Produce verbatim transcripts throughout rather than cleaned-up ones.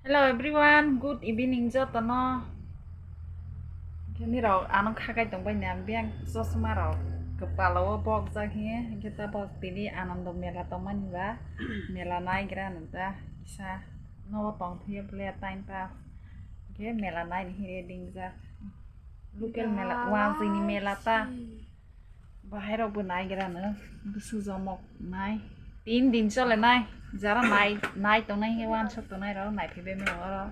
Hello everyone, good evening jotono. Khe nirok ano khakai tongbai na, biyang chosma rok kwpalo o bokjak hiye, hinkhe tabok tini Anando mela tongmani ba, mela naigra nang ta kisa nogo tongthwiyo bole time pass. Hinkhe mela naini hiye dingjak. Local mela, wanjwini mela ta. Bahai rok bo naigra no, bwswk jomok nai. Tin din chole nai, jara nai, nai tongnai hinkhe wansuk tongnai rok nai phaibai mano oro.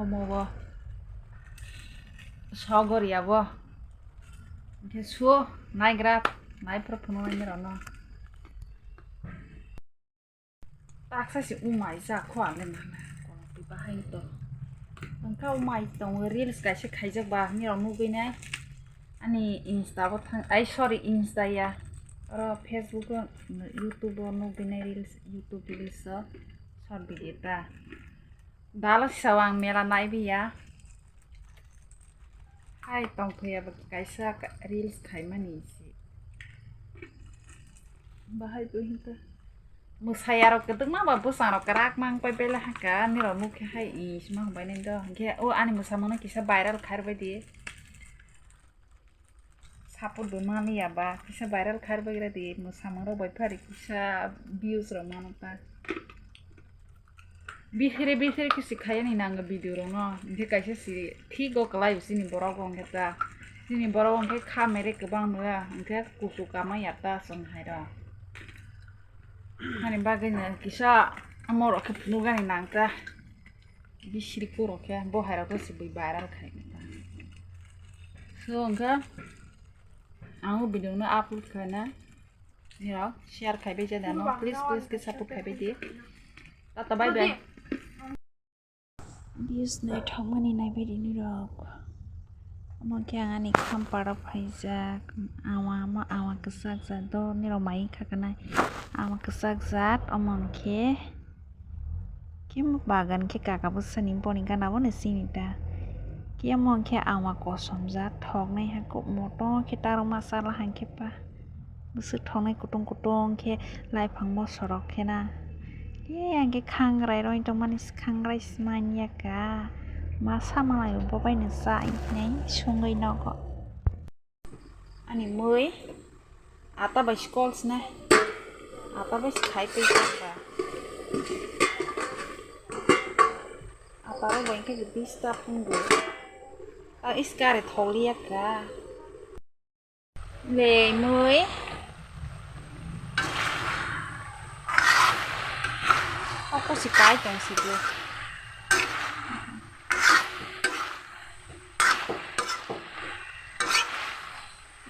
Omo bo. Sogor ya bo. Hinkhe suo naigra, nai phuru phunuknai rok no. Taksa se umai ja kho ale nana kono twi bahai to. Wngkha umai tongo reels kaisa khaijak ba nirok nugwi nai. Ani Insta bo thang, ai sorry, Insta ya. Oro Facebook o, YouTube o nugwi nai reels, YouTube reels o short video ta. Dalo sisao ang mela naibi ya. Hai tongthoi abo kaisa ka-, reels khaimani se. Bahai bo hinta. Mwsayarok kwdwkma ba bwsarok kwrak mang pai bela haka nirok nukhe hai i sima hwnbai nai do. Hinkhe o ani mwsamungno kisa viral khairwbai di. Support bo maliya ba kisa viral khairwbai gra di mwsamungrok bai phari kisa views rok mano ta. Bihire bihire khe si khaiyani nango video rok no, hinkhe kaisa si thik o kwlai o chini borok o hinkhe ta, chini borok o hinkhe kha mere kwbang nw ya, hinkhe kuchuk kama ya ta chwng hai rok. Hani bagwi no kisa omo rok khe phunukgani nang ta, bihire kurok khe bo hai rok khe si bui viral khai ta. So hinkhe ang o video no upload khaina. Nirok share khaibai je dano, please, please khe support khaibai di. Tata, bye bye. Views naithokmani naibai di nirok. Omo khe ang ani khamparo phaijak. Awa, omo awa kwchak jat do, nirok mai wngkha kanai. Awa kwchak jat, omo khe. Khe bagan khe kaka bwsani boni gana bono sini ta. Khe omo khe awa kosom jat thoknai ha kok moto khe tarok masa lahang khe pa. Bwswk thoknai kutung kutung khe laiphang mosorok khe na. Khe ang khe khangrai roi tongmani khangrai se manya ka. Masa malai bo bai no cha hinwi sungwi nogo. Ani mui ata bai skol sne. Ata bai se khai twi ka. Ata bai bai khe disturb wngwi. A iskare thokliya ka. Le mui. Ako si kai tong si tu.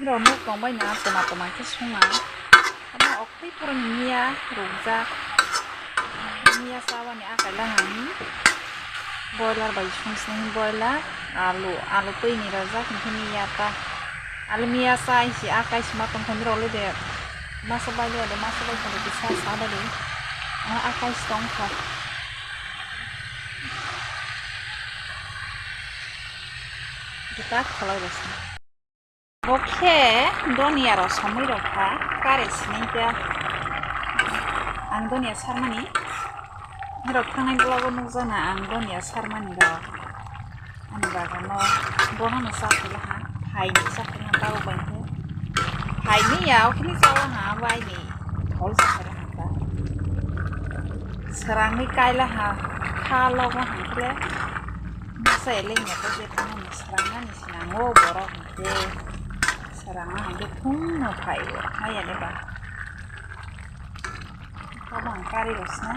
Rok nuk tongbai na toma toma khe swnga. Omo oktwi phuru ni miya rukjak. Miya chawani akai la ang. Boiler bai sungsni boiler, alu, alu twi ni rajak hinkhe miya ta. Alu miya chai si akai sima tongkha ni role de. Masa bai de, masa bai de kisa sa bai de. Akai si tongkha. Jota kholai rasa. Bo khe doniya rok somoi rok kha kare sinai ta. Ang doniya sarmani. Rok thangnai vlog o nukjakna ang doniya sarmani rok. Ani bagano bono no chakhai laha. Phaini chakhai laha tabo bai khe. Phaini ya okhini chawa ha bai ni thol chakhai laha ta. Srangwi kai laha kha logo hangkhe. Masa eleng ya khe je thangmani srangnani. Nango borok hwnkhe srangma hwnkhe thungno phaio, haiya de ba. Abo ang kari rosna.